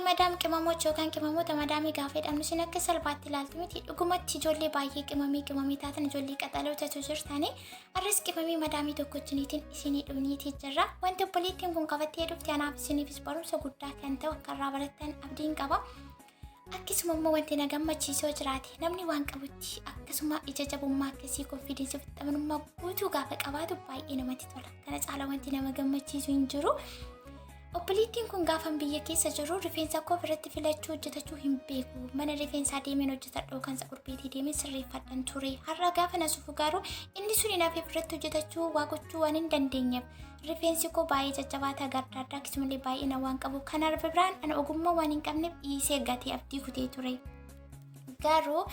Madaam qimamocha yookaan qimamoota madaamii gaafa jedhamnu isin akka salphaatti ilaaltu miti. Dhugumatti ijoollee baay'ee qimamii qimamii taatan ijoollee qaxalootatu jirtani. Har'as qimamii madaamii tokko wajjiniitiin isinii dhufniitii jirra. Wanti obboleettiin kun qabattee dhufte anaaf isiniifis barumsa guddaa kan ta'u akka irraa barattan abdiin qaba. Akkasuma immoo wanti na gammachiisoo jiraate namni waan qabutti akkasuma ija jabummaa akkasii konfiidensii ofitti amanummaa guutuu gaafa qabaatu baay'ee namatti tola. Kana caala wanti nama gammachiisu hin jiru. Obboleettiin kun gaafan biyya keessa jiru rifeensa koo ofirratti filachuu hojjetachuu hin beeku. Mana rifeensaa deemeen hojjetadhu yookaan saqurbeetii deemeen sirreeffadhan ture. Har'a gaafa na sufu garuu inni sun hin hafee ofirratti hojjetachuu waa gochuu waan hin dandeenyeef rifeensi koo baay'ee jajjabaataa gardaaddaa akkasumallee baay'ina waan qabu. Kana biraan ana ogummaa waan hin qabneef dhiisee gatee abdii kutee ture. Garuu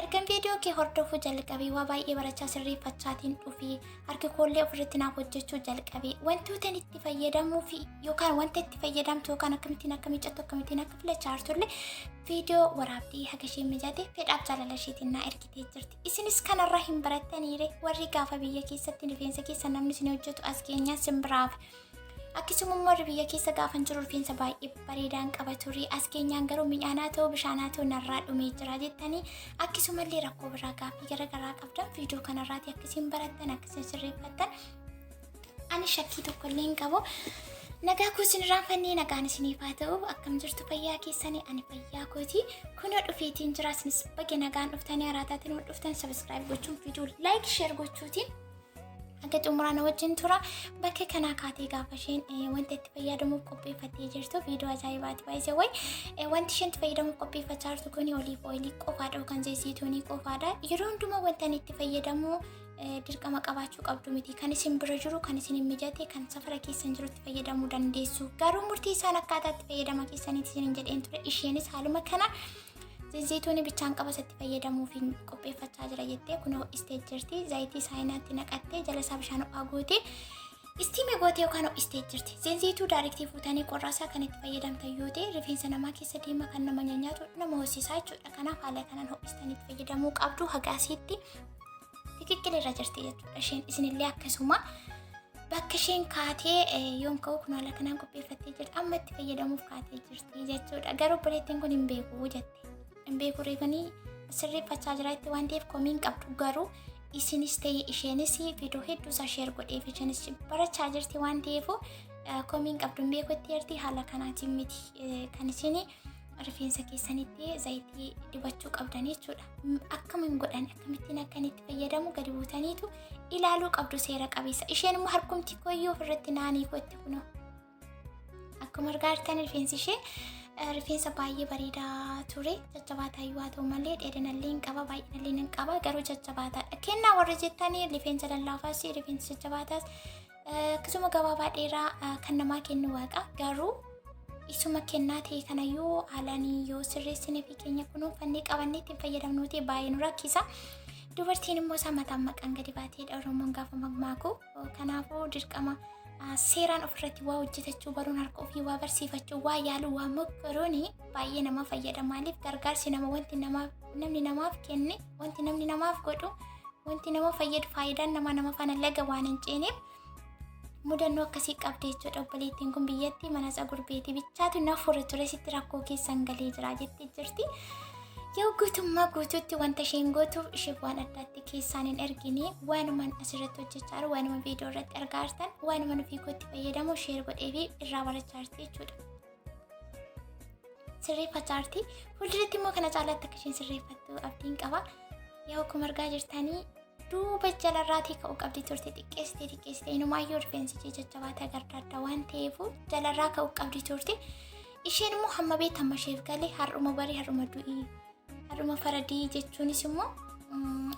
ergan viidiyoo kee hordofuu jalqabee waa baay'ee barachaa sirreeffachaatiin dhufee harki koollee ofirratti naaf hojjechuu jalqabee wantoota itti fayyadamuu fi yookaan wanta itti fayyadamtu yookaan akkamittiin akka miiccattu akkamittiin akka filachaa jirtullee viidiyoo waraabdee haga isheen mijate fedhaaf jaalala isheetiin naa ergitee jirti. Isinis kanarraa hin barattaniire warri gaafa biyya keessatti rifeensa keessa namni isin hojjetu as keenyaa simbiraaf. Akkasuma immoo warri biyya keessa gaafan jiru rifeensa baay'ee bareedaan qaba ture. As keenyaan garuu midhaanaa ta'u bishaanaa ta'u narraa dhumee jira jettanii akkasumallee rakkoo biraa gaaffii garaagaraa qabdan viidiyoo kanarraati akkasiin barattan akkasiin sirreeffattan ani shakkii tokkollee hin qabu. Nagaa koo isin irraanfannee nagaan isiniif haa ta'u akkam jirtu fayyaa keessanii ani fayyaa kooti kunoo dhufeetiin jira isinis baga nagaan dhuftanii araataatiin dhuftan sabiskiraayib gochuun viidiyoo laayik sheer gochuutiin Akka xumuraa na wajjin tura. Bakka kanaa kaatee gaafa isheen wanta itti fayyadamuuf qopheeffattee jirtu viidiyoo ajaa'ibaati baay'isee wayi. Wanti isheen itti fayyadamuuf qopheeffachaa jirtu kun oliif ooyilii qofaadha yookaan zayituunii qofaadha. Yeroo hundumaa wanta inni itti fayyadamu dirqama qabaachuu qabdu miti. Kan isin bira jiru, kan isin mijate, kan safara keessan jirutti fayyadamuu dandeessu. Garuu murtii isaan akkaataa itti fayyadama keessaniiti isin jedheen ture. Isheenis haaluma kana Zayituuni bichaan qaba isatti fayyadamuuf qopheeffachaa jira jettee kunoo istee jirti. Zayitii saayinaatti naqattee jala isaa bishaan ho'aa gootee istiimii gootee yookaan ho'istee jirti. Zayituu daayirektii fuutanii qorraasaa kan itti fayyadamtan yoo ta'e rifeensa namaa keessa deema kan nama nyaatu nama hoosisaa jechuudha. Kanaaf haala kanaan ho'istanii itti fayyadamuu qabdu haga asiitti tikikkila irra jirti jechuudha. Isheen isinillee akkasuma bakka isheen kaatee yoon ka'u kun haala kanaan qopheeffattee jirti. Amma itti fayyadamuuf kaatee jirti jechuudha. Garuu obboleettiin kun hin beeku jette. Hin beeku reefanii sirreeffachaa jira itti waan ta'eef komii hin qabdu. Garuu isinis ta'e isheenis viidiyoo hedduu isaa sheer godheef isheenis barachaa jirti waan ta'eef komii hin qabdu hin beeku itti jirti haala kanaatiin miti kan isin rifeensa keessanitti zayitii dibachuu qabdan jechuudha. Akkamiin godhan akkamittiin akkan itti fayyadamu gadi buutaniitu ilaaluu qabdu seera qabeessa. Isheen immoo harkumti koyyoo ofirratti naanii kootti kunoo. Akkuma argaa jirtan rifeensi ishee rifeensa baay'ee bareedaa ture. Jajjabaataa iyyuu haa ta'u malee dheerinallee hin qaba baay'inallee hin qaba garuu jajjabaataadha. Kennaa warri jettanii rifeensa lallaafaas rifeensa jajjabaataas akkasuma gabaabaa dheeraa kan namaa kennu waaqa garuu isuma kennaa ta'e kanayyuu haalaan yoo sirreessine fi keenya kunuunfannee qabannee ittiin fayyadamnu ta'e baay'ee nu rakkisa. Dubartiin immoo isaa mataan maqaan gadi baateedha Oromoon gaafa mammaaku. Kanaafuu dirqama seeraan ofirratti waa hojjetachuu baruun harka ofii waa barsiifachuu waa yaaluu waa mokkoruun baay'ee nama fayyada. Maaliif gargaarsi nama wanti namni namaaf kenne wanti namni namaaf godhu wanti nama fayyadu faayidaan namaa nama faana laga waan hin ceeneef mudannoo akkasii qabdi jechuudha. Obboleettiin kun biyyatti mana tsagurbeetii bichaatu na fure ture sitti rakkoo keessan galee jira jettee jirti. Yoo guutummaa guutuutti wanta isheen gootuuf isheef waan addaatti keessaan hin ergine waanumaan asirratti hojjechaa jiru waanuma viidiyoo irratti argaa jirtan waanuma ofii kootti fayyadamu sheer godhee fi irraa barachaa jirti jechuudha. Sirreeffachaa jirti. Fuulduratti immoo kana caalaatti akka isheen sirreeffattu abdiin qaba. Yaa akkuma argaa jirtanii duuba jalarraatii ka'uu qabdi turte xiqqeessitee xiqqeessitee inumaayyuu rifeensi ishee jajjabaataa gardaadda waan ta'eef jalarraa ka'uu qabdi turte. Isheen immoo hamma beektu hamma isheef galee har'uma barii har'uma du'ii har'uma faradii jechuunis immoo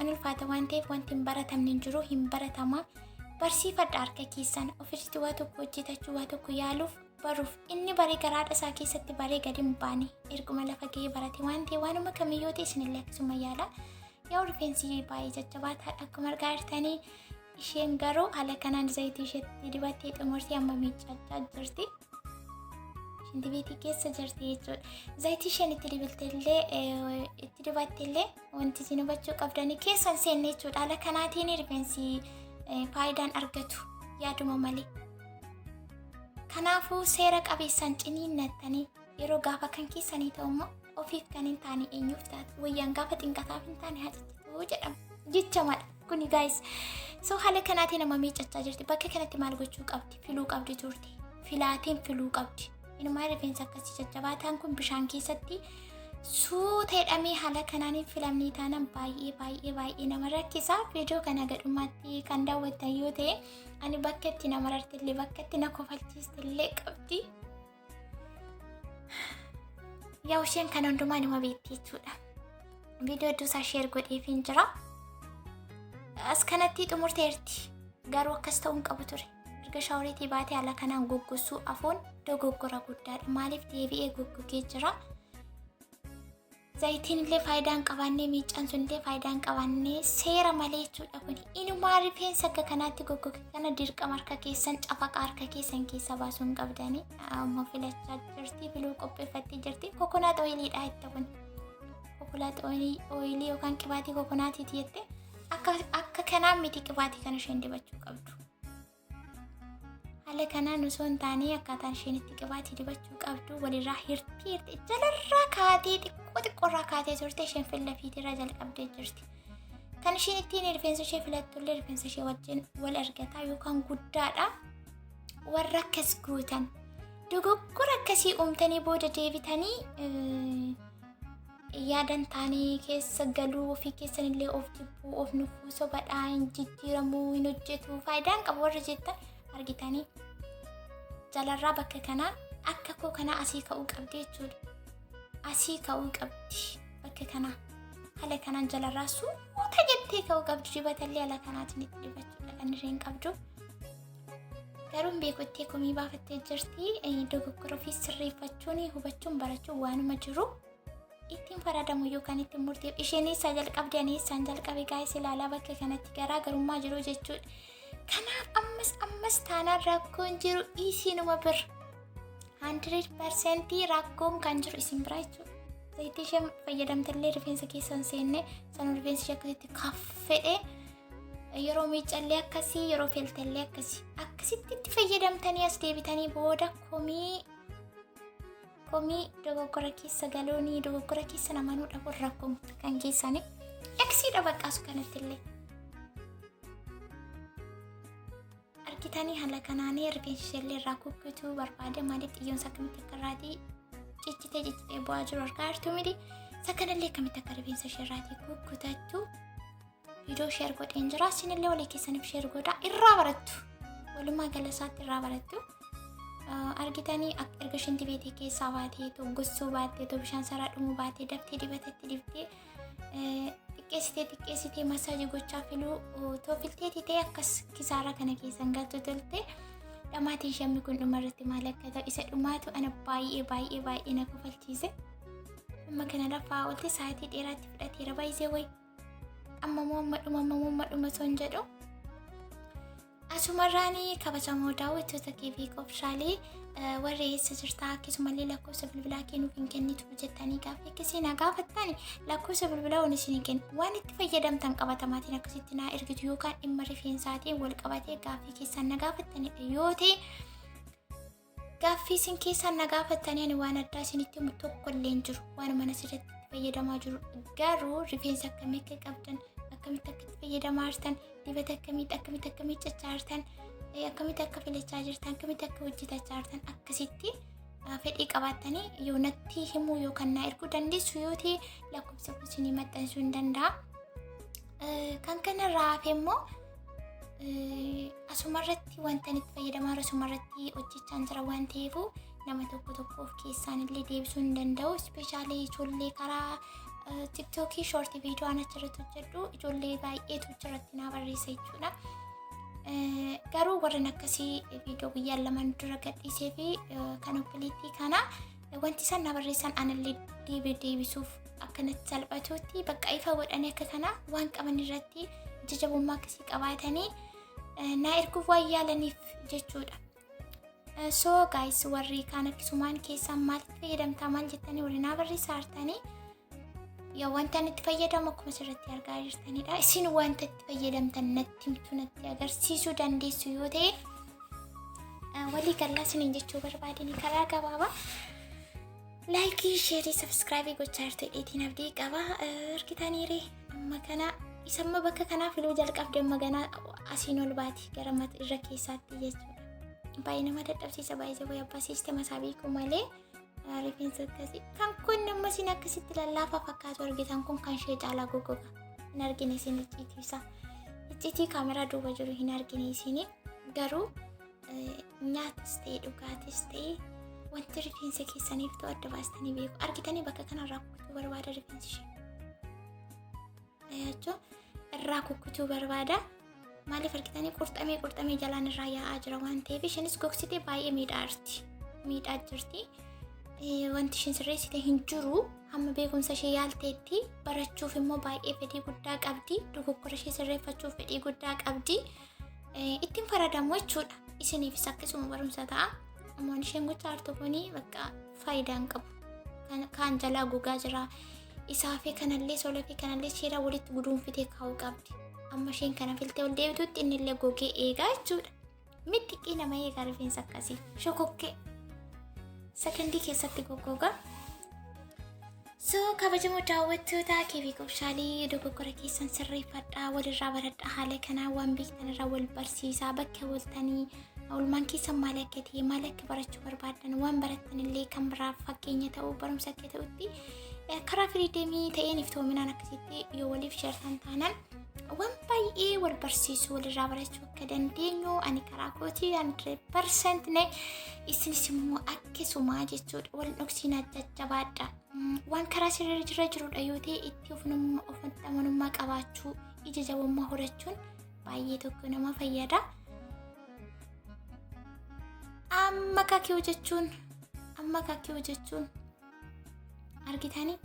in ulfaata waan ta'eef wanti hin baratamne hin jiru hin baratama. Barsiifadha harka keessan ofitti waa tokko hojjetachuu waa tokko yaaluuf baruuf inni baree garaadha isaa keessatti baree gadi hin baane erguma lafa ga'ee barate waan ta'e waanuma kamiyyoo ta'e isinillee akkasuma yaala. Yoo rifeensi baay'ee jajjabaataadha akkuma argaa jirtanii isheen garuu haala kanaan zayitii isheetti dibattee xumurtee amma miiccachaa jirti. Shintibeetii keessa jirti jechuudha. Zayitii isheen itti dibalteellee itti dibatteellee wanti isin hubachuu qabdanii keessa hin seenne jechuudha. Haala kanaatiin rifeensi faayidaan argatu yaaduma malee. Kanaafuu seera qabeessaan ciniinnattanii Yeroo gaafa kan keessanii ta'u immoo ofiif kan hin taane eenyuuf taatu? Wayyaan gaafa xinqataaf hin taane haa ciccituu jedhama. Jechamadha kuni guys. So haala kanaatiin nama miiccachaa jirti. Bakka kanatti maal gochuu qabdi? Filuu qabdi turte. Filaatiin filuu qabdi. Inumaa rifeensa akkasii jajjabaataan kun bishaan keessatti suuta jedhamee haala kanaan hin filamne taanaan baay'ee baay'ee baay'ee nama rakkisa. Viidiyoo kana gadhumaatti kan daawwattan yoo ta'e, ani bakka itti nama rartillee, bakka itti na kofalchiistillee qabdi. Yaa, isheen kana hundumaa numa beekti jechuudha. Viidiyoo hedduu isaa share godheefiin jira. As kanatti xumurteerti. Garuu akkas ta'uu hin qabu ture. Erga showeriitii baatee haala kanaan goggogsuu afuun dogoggora guddaadha. Maaliif deebi'ee goggogee jira? Zayitiin illee faayidaa hin qabaanne, miiccaan sun illee faayidaa hin qabaanne, seera malee jechuudha kun. Inumaa rifeensa akka kanaatti goggoge kana dirqama harka keessan cafaqa harka keessan keessa baasuu hin qabdanii. Amma filachaa jirti, filuu qopheeffattee jirti. Coconut oiliidha jette kun. Coconut oilii yookaan qibaatii coconutiiti jette. Akka kanaan miti qibaatii kana isheen dibachuu qabdu. Haala kanaan osoo hin taane, akkaataan isheen itti qibaatii dibachuu qabdu walirraa hirtii hirtee jalarraa kaatee, xiqqoo xiqqoorraa kaatee turte. Isheen filla fiitirraa jalqabdee jirti. Kan isheen ittiin rifeensa ishee filattullee rifeensa ishee wajjin wal argataa yookaan guddaadha. Warra akkas gootan, dogoggora akkasii uumtanii booda deebitanii yaadan taanee keessa galuu, ofii keessan illee of jibbuu, of nuffuu, sobadhaa, hin jijjiiramuu, hin hojjetu, faayidaan qabu warra jettan, argitanii jalarraa bakka kanaa akka koo kanaa asii ka'uu qabdi jechuudha. Asii ka'uu qabdi bakka kanaa. Haala kanaan jalarraa suuta jettee ka'uu qabdi. Dibatallee haala kanaatiin itti dibachuudha kan isheen qabdu. Garuu hin beekuttee komii baafattee jirti. Dogoggora ofii sirreeffachuun, hubachuun, barachuun waanuma jiru. Ittiin faradamu yookaan ittiin murteef isheen eessaa jalqabde, ani eessaan jalqabe? Guys, ilaalaa, bakka kanatti garaa garummaa jiru jechuudha. Kanaaf ammas ammas taanaan rakkoon jiru isinuma bira. 100% rakkoon kan jiru isin bira jechuudha. Zayitii isheen fayyadamtellee rifeensa keessa hin seenne, sanuu rifeensi ishee akkasitti kaffedhe, yeroo miiccallee akkasii, yeroo filtellee akkasii, akkasitti itti fayyadamtanii as deebitanii booda komii dogoggora keessa galoonii, dogoggora keessa namanuu dhabuun rakkoon kan keessanii eksiidha baqqaasu kanatti illee. Argitanii, haala kanaanii rifeensi isheellee irraa kukkutuu barbaade. Maaliif xiyyoonsa akkamitti akka irraatii ciccitee ciccitee bu'aa jiru argaa jirtu miti? Isa kanallee akkamitti akka rifeensa ishee irraatii kukkutattu viidiyoo share godheen jira. Isinillee walii keessaniif share godhaa, irraa barattu. Walumaa gala isaatti irraa barattu. Argitanii, erga shinti beetii keessaa baatee, gossuu baattee, bishaan saraa dhumuu baatee, daftee dibatetti dibdee, xiqqeessitee xiqqeessitee massage gochaa filuu toofilteetii ta'e, akkas kisaaraa kana keessan galtu tolte. Dhamaatiin shammi kun dhumarratti maal akka ta'u, isa dhumaatu ana baay'ee baay'ee baay'ee na kofalchiise. Amma kana lafaa oolte, sa'aatii dheeraatti fudhateera baay'isee wayi. Amma moo amma dhuma, amma moo amma dhuma osoo hin jedhu. Asumarraanii, kabajamoo daawwattoota kee qofshaalee, warri eessa jirtaa, akkasumallee lakkoofsa bilbilaa kennuuf hin kennitu jettanii gaaffii akkasii na gaafattani, lakkoofsa bilbilaa waan isin kennu, waan itti fayyadamtan qabatamaatiin akkasitti naa ergitu yookaan dhimma rifeensaatiin wal qabatee gaaffii keessan na gaafattanidha yoo ta'e, gaaffii isin keessan na gaafattanii ani waan addaa isinitti himu tokko illee hin jiru. Waan mana sirriitti itti fayyadamaa jiru, garuu rifeensa akkamii akka qabdan, akkamitti akka itti fayyadamaa jirtan, dibata akkamitti akkamitti akka miiccachaa jirtan, akkamitti akka filachaa jirtan, akkamitti akka hojjetachaa jirtan, akkasitti fedhii qabaattanii yoo natti himuu yookaan naa erguu dandeessu yoo ta'e, lakkoofsa isinii maxxansuu hin danda'a. Kan kanarraa hafe immoo asumarratti wanta itti fayyadamaa jiru asumarratti hojjechaa jira waan ta'eef, nama tokko tokko of keessaan illee deebisuu hin danda'u. Especially ijoollee karaa TikTokii short video an achirratti hojjedhu, ijoollee baay'eetu achirratti naa barreessa jechuudha. Garuu warreen akkasii viidiyoo guyyaan 2 dura gadhiisee fi kan obboleettii kana wanti isaan na barreessan anallee deebisuuf akkanatti salphatutti, bakka ifa godhanii akka kana waan qaban irratti ija jabummaa akkasii qabaatanii naa erguuf waan yaalaniif jechuudha. So guys, warri kaan akkasumaan keessaan maalitti fayyadamtaa, maal jettanii warri naa barreessaa jirtanii, yaa wanta ani itti fayyadamu akkuma asirratti argaa jirtanidha. Isin wanta itti fayyadamtan natti himtu, natti agarsiisuu dandeessu yoo ta'e, walii gallaa isiniin jechuu barbaadini karaa gabaabaa. Like, share, subscribe gochaa jirtu jedheetiin abdii qaba. Argitaniire, amma kana isamma bakka kanaa filuu jalqabde, amma ganaa asiin ol baati gara irra keessaatti jechuudha. Baay'ee nama dadhabsiisa, baay'ee wayii abbaa siistema isaa beeku malee rifeensa akkasii. Kan kun amma isin akkasitti lallaafaa fakkaatu argitan kun kan ishee caalaa goggoga. Hin argine isin icciitii isaa. Icciitii kaameraa duuba jiru hin argine isin, garuu nyaatas ta'e dhugaatis ta'e wanti rifeensa keessaniif ta'u adda baastanii beeku. Argitanii, bakka kanarraa kukkutuu barbaada rifeensi ishee. Jechuun irraa kukkutuu barbaada. Maaliif argitanii, qurxamee qurxamee jalaan irraa yaa'aa jira waan ta'eef, isheenis gogsitee baay'ee miidhaa jirti. Miidhaa jirti. Wanti isheen sirreessite hin jiru. Hamma beekumsa ishee yaalteetti, barachuuf immoo baay'ee fedhii guddaa qabdi. Dogoggora ishee sirreeffachuuf fedhii guddaa qabdi. Ittiin faradamu jechuudha. Isiniifis akkasuma barumsa ta'a. Ammoo isheen gochaa jirtu kuni bakka faayidaa hin qabu. Kaan jalaa gogaa jira. Isaa fi kanallee sola fi kanallee seera walitti guduunfitee kaa'uu qabdi. Amma isheen kana filtee ol deebitutti innillee gogee eegaa jechuudha. Mixxiqqii nama eegaa rifeensa akkasii. Shokokkee. Sakandii keessatti goggoga. So kabajamoo daawwattoota keefi qobshaalii, dogoggora keessan sirreeffadhaa, walirraa baradhaa, haala kanaa waan beektan irraa wal barsiisaa, bakka ooltanii oolmaan keessan maal akka ta'e, maal akka barachuu barbaadan, waan barattan illee kan biraaf fakkeenya ta'uu, barumsa akka ta'utti karaa freedom ta'een iftoominaan akkasitti yoo waliif sharetan taanaan waan baay'ee wal barsiisuu, walirraa barachuu akka dandeenyu ani karaa kootii 100% ne, isinis immoo akkasumaa jechuudha. Wal dhoksinaa, jajjabaadha. Waan karaa sirrii jira jirudha yoo ta'e, itti ofitti amanummaa qabaachuu, ija jabummaa horachuun baay'ee tokko nama fayyada. Amma kakee hojjechuun, amma kakee hojjechuun, argitanii,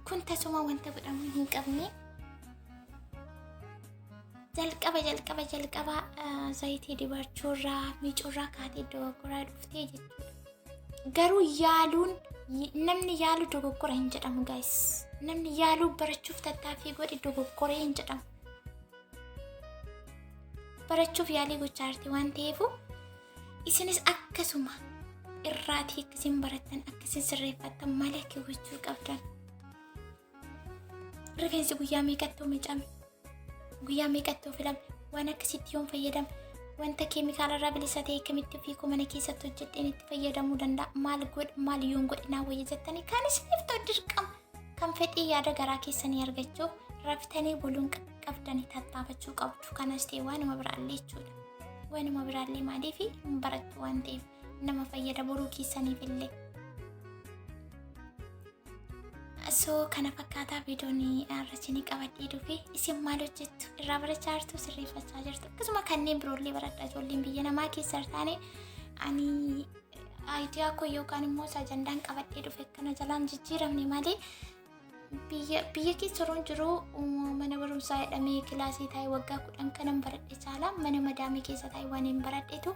kun tasuma wanta godhamuu hin qabne. Jalqaba jalqaba jalqaba zayitii dibachuurraa, miicuurraa kaatee dogoggoraa dhuftee jechuudha. Garuu yaaluun, namni yaalu dogoggora hin jedhamu, guys. Namni yaaluu, barachuuf tattaaffii godhe dogoggora hin jedhamu. Barachuuf yaalii gochaa jirti waan ta'eef, isinis akkasuma irraatii akkasiin barattan, akkasiin sirreeffattan maal akka gochuu qabdan. Rifeensi guyyaa meeqatti miicame? Guyyaa meeqatti filame? Waan akkasitti yoon fayyadame, wanta keemikaala irraa bilisa ta'e akkamitti ofii koo mana keessatti hojjedheen itti fayyadamuu danda'a? Maal godhe, maal yoon godhe naa wayya jettanii kan isiniif ta'u dirqama. Kan fedhii yaada garaa keessanii argachuuf raftanii buluun qabdanii tattaafachuu qabdu. Kanas ta'e waanuma biraallee jechuudha. Waanuma biraallee, maaliif hin barattu waan ta'eef, nama fayyada boruu keessaniif illee. So kana fakkaataa viidiyoon irra isinii qabadhee dhufe. Isin maal hojjettu? Irraa barachaa jirtu, sirreeffachaa jirtu? Akkasuma kanneen biroollee baradha. Ijoolleen biyya namaa keessa taane, ani idea koo yookaan immoo ajandaan qabadhee dhufe kana jalaan jijjiiramne malee, biyya keessa yeroon jiru mana barumsaa jedhamee kilaasii taa'ee waggaa 10 kanan baradhe caalaa mana madaamii keessa taa'ee waan hin baradhetu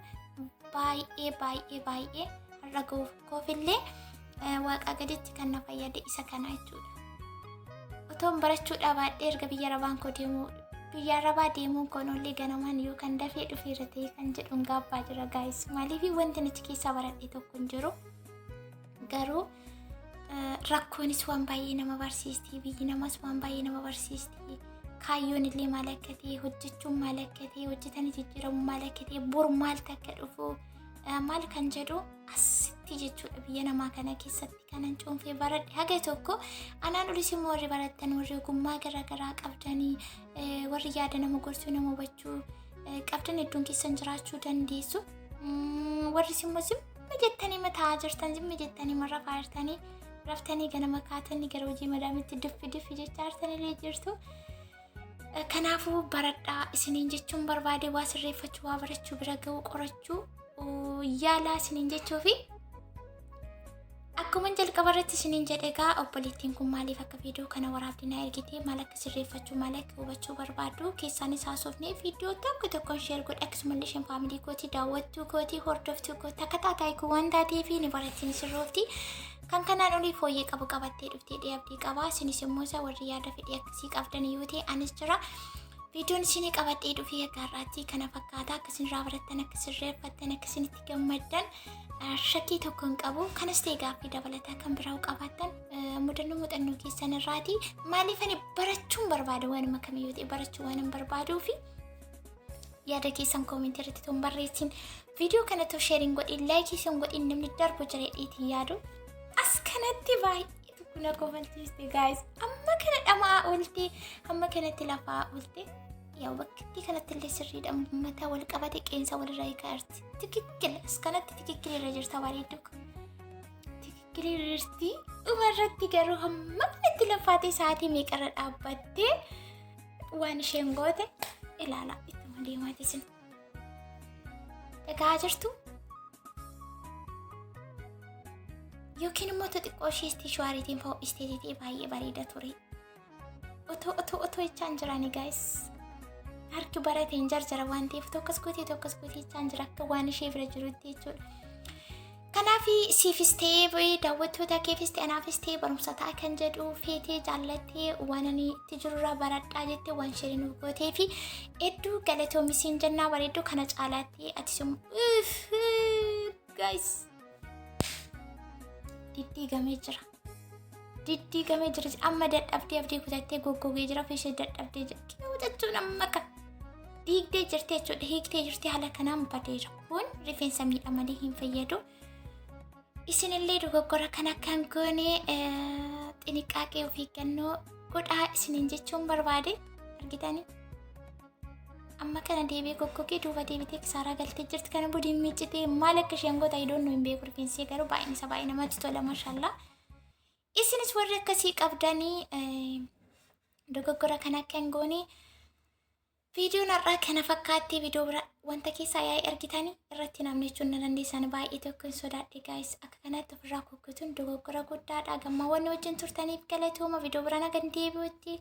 baay'ee baay'ee baay'ee har'a ga'uuf koofillee waaqaa gaditti kan na fayyade isa kana jechuudha. Otoon barachuu dhabaadhee erga biyya arabaan koo deemuu, biyya arabaa deemuun koon ollee ganamaan yookaan dafee dhufeera ta'e kan jedhuun gaabbaa jira, guys. Maaliif, wanti achi keessaa baradhe tokko hin jiru. Garuu rakkoonis waan baay'ee nama barsiisti, biyyi namas waan baay'ee nama barsiisti. Kaayyoon illee maal akka ta'e, hojjechuun maal akka ta'e, hojjetanii jijjiiramuun maal akka ta'e, bor maaltu akka dhufu, maal kan jedhu asitti jechuudha, biyya namaa kana keessatti kanan cuunfee baradhe haga tokko. Anaan olis immoo warri barattan, warri ogummaa garaagaraa qabdanii, warri yaada nama gorsuu, nama hubachuu qabdan hedduun keessan jiraachuu dandeessu. Warri immoo zimma jettanii mataa jirtan, zimma jettanii marrafaa jirtanii, raftanii ganama kaatanii gara hojii madaamitti duffi duffi jechaa jirtanillee jirtu. Kanaafuu baradhaa isiniin jechuun barbaade, waa sirreeffachuu, waa barachuu, bira ga'uu, qorachuu yaalaa isiniin jechuu fi akkuma jalqaba irratti isiniin jedhe egaa, obboleettiin kun maaliif akka viidiyoo kana waraabdee na ergite, maal akka sirreeffachuu, maal akka hubachuu barbaaddu keessaanis haasofnee viidiyoo tokko tokkoon share godhe. Akkasumallee isheen family kootii, daawwattuu kootii, hordoftuu kootii akka taataa kun waan taateef ni barattiin sirroofti. Kan kanaan olii fooyyee qabu qabattee dhuftee abdii qaba. Isinis immoo isa warri yaada fedhii akkasii qabdan yoo ta'e, anis jira. Viidiyoon isinii qabadhee dhufee akka har'aatti kana fakkaata. Akka isin irraa barattan, akka sirreeffattan, akka isinitti gammaddan shakkii tokko hin qabu. Kanas ta'e gaaffii dabalataa kan biraa qabaattan mudannoo muuxannoo keessan irraati. Maaliif ani barachuun barbaada waanuma kamiyyuu ta'e barachuu waan hin barbaaduu fi yaada keessan koomentii irratti tun barreessin. Viidiyoo kana too sheeriin godhin, laayikii isin godhin namni darbu jira jedheetiin yaadu. As kanatti baay'ee tokko na kofalchiiste gaayis. Amma kana dhama'aa oolte, amma kanatti lafaa oolte. Yaa bakkatti kanatti illee sirriidha mataa wal qabate qeensa walirraa hiikaa jirti. Tikikkil as kanatti tikikkil irra jirta bareeddu. Tikikkil irra jirti. Dhuma irratti garuu hamma kanatti lafaatee sa'aatii meeqarra dhaabbattee waan isheen goote ilaala ittuma deemaati isin. Dhaga'aa jirtu? Yookiin immoo xixiqqoo ishee istiishuwaariitiin fa'oo ta'e baay'ee bareeda ture. Otoo otoo otoo jechaan jirani gaayis. Harki barate hin jarjara waan ta'eef tokkos gootee tokkos gootee jechaan jira akka waan ishee bira jirutti jechuudha. Kanaaf siifis ta'ee daawwattoota keefis ta'e anaafis ta'e barumsa ta'a kan jedhu feetee jaallattee waan ani itti jirurraa baradhaa jettee waan isheen nuuf gootee fi hedduu galatoomi jennaa bareedduu kana caalaatti atis guys diddiigamee jira. Diddiigamee jira. Amma dadhabdee abdii kutattee goggogee jira. Ofii ishee dadhabdee jira. Kiyyuu jechuun amma ka diigdee jirti jechuudha. Hiiktee jirti haala kanaan badeera. Kun rifeensa miidha malee hin fayyadu. Isinillee dogoggora kana kan goone xiniqaaqee of eeggannoo godhaa isiniin jechuun barbaade argitanii. Amma kana deebi'ee goggogee duuba deebitee kisaaraa galtee jirti. Kana budiin miiccitee maal akka isheen goota idoon hin beeku rifeensi garuu baay'een isa baay'ee namatti tola mashallah. Isinis warri akkasii qabdanii dogoggora kana akka hin goone viidiyoon har'aa kana fakkaatti viidiyoo bira wanta keessaa yaa'ee argitanii irratti namni jechuun na dandeessan baay'ee tokko hin sodaadhe gaayis akka kanatti ofirraa kukkutuun dogoggora guddaadha. Gammaawwan wajjin turtaniif galatooma viidiyoo bira nagan deebi'utti.